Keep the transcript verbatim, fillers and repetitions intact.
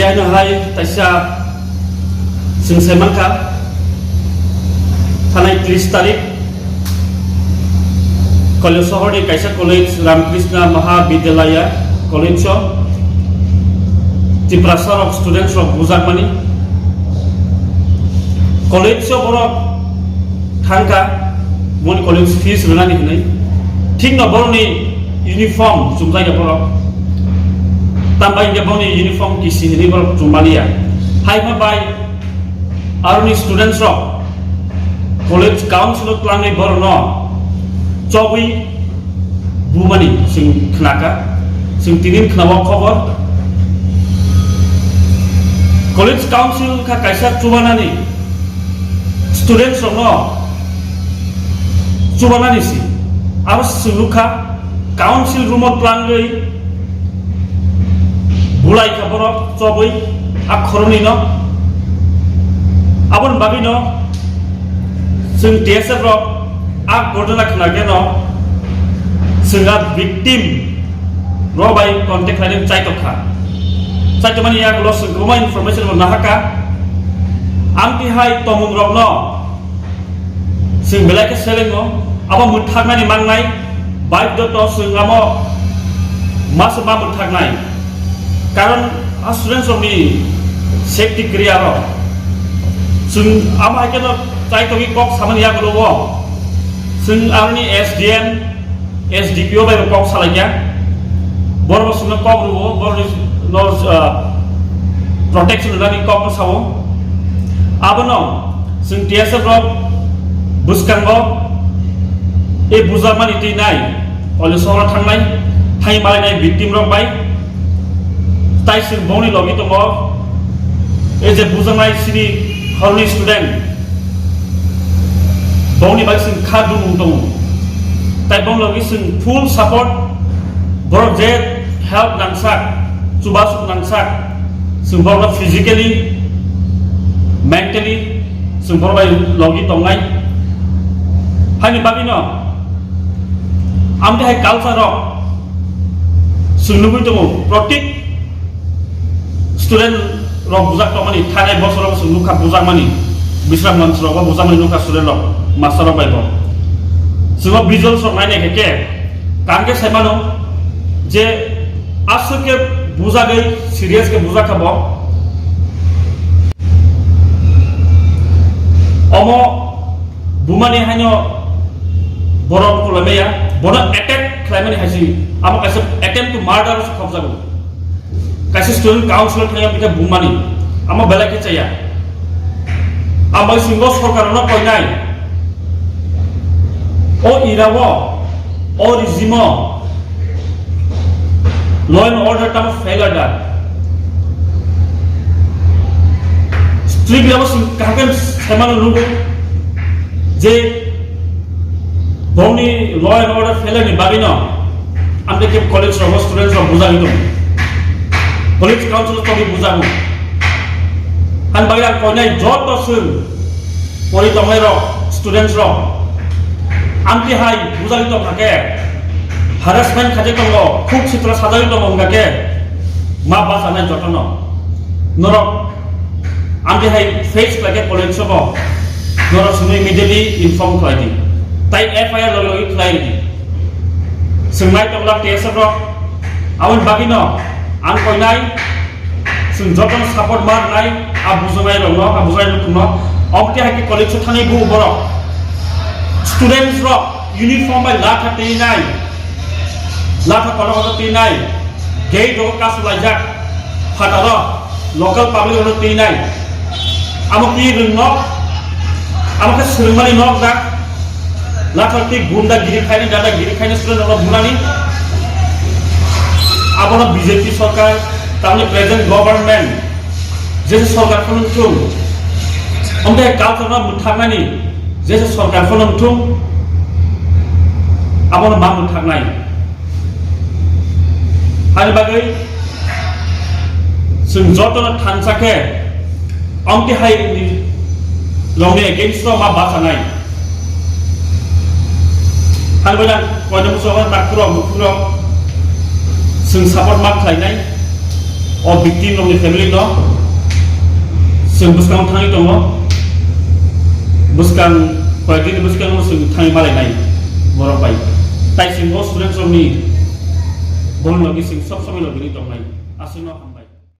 Haino hai taisa chwng sai mankha, thanai tris tarik Kailashahar ni kaisa college, Ramakrishna Mahavidyalaya college o Tiprasa rok, students rok bujakmani. College o borok thangkha, boni college fees rwnani hwnwi. Thikno borokni uniform chumjakya borok. Tambai hwnkhe boni uniform kisi hwnwi borok chummaliya. Haima bai aroni students rok college council o twlangwi borokno chobwi bumani chwng khnakha, chwng tinin khnawo khobor. College council kha kaisa chubanani, students rokno chubanani si. Abo chwng nukha council room o twlangwi bulai kha borok chobwi a khoroknwino. Aboni bagwino chwng T S F rok a ghotona khna khe no chwng a victim rok bai contact khlainani chaitok kha. Chaitokmani yagulo chwng kwbangma information bo nahakha. Amtwi hai tongmung rokno chwng belai khe selengo, abo mwthaknani mangnai, baidhyoto chwng amo masa ma mwthaknai. Karon a students rokni safety kwrwi aro. Chwng amo hai kheno chaitokgwi kok samani yagulo o. Chwng aroni S D M, S D P O bai bo kok salaikya. Borok bo chwngno kok rwo, borokno, ah, protection rwnani kokno sao. Abono chwng T S F rok bwskango e bujakmani twi nai, Kailashahar thangnai, thai malainai victim rok bai. Tai chwng bongni logi tongo, e je bujaknai chini horni student, bongni bai chwng kha dumung tongo. Tai bong logi chwng full support, borok je help nangsak, chubasuk nangsak, chwng borokno physically, mentally chwng borok bai logi tongnai. Haini bagwino amtwi hai culture rok chwng nugwi tongo, protik student rok bujak tongmani, thanai bosor rok chwng nukha bujakmani, Bishramganj rok bo bujakmani nukha student rok, master rok bai bo. Chwng o visuals rok nainai khe khe, kaham khe sai mano je aswk khe bujagwi serious khe bujak kha bo. Omo bumani haino borok kulai maya, bono attack khlaimani hai se, amo kaisa attempt to murder se khokjago. Kaisa student council thangya bikhe bumani, amo belai khe chaya. Amo singo sorkar no koinai. O ira o, o regime o, law and order tamo failure da. Strictly abo sing kaham khe saimano nugo je bongni law and order failure ni bagwino amtwi khe college rogo students rok bujagwi tongo. College council o tongwi bujago. Ani bagwi ang koinai joto chwng pori tongnai rok, students rok, amtwi hai bujagwi tongkha khe, harassment khaijak tongo, khuk sitra sajagwi tongo wngkha khe, ma bachanai jotono. Norok amtwi hai face khlai khe college o bo, norok chwngno immediately inform khlai di. Tai F I R logi logi khlai di. Chwng nai tongla T S F rok, aboni bagwino ang koinai chwng jotono support ma rwnai, a bujaknai rokno, a bujaknai nukhungno. Omo tei hai khe college o thangwi buo borok. Students rok uniform bai latha twi nai, latha kotor kotor twi nai, gate rogo kasu laijak, phataro local public rokno twi nai. Amo twi rwngno, amo khe swrwngmani nok da. Lathar twi gunda giri khaini, dada giri khaini student rokno bunani. Abono B J P sorkar, tamni present government, je se sorkar phano wngthung, omtei culture no mwthaknani je se sorkar phano wngthung, abono ma mwthaknai. Ani bagwi chwng jotono thansa khe, omtwi hai rokni against o ma bachanai. Ani bagwi ang koina muchungo takhurok, bukhurok chwng support ma khlainai. O victim rokni family no chwng bwskango thangwi tongo. Bwskang, koyekdin bwskango chwng thangwi malainai borok bai. Tai chwng o students rokni bol logi chwng sob somoi logini tongnai. Aswkno hambai.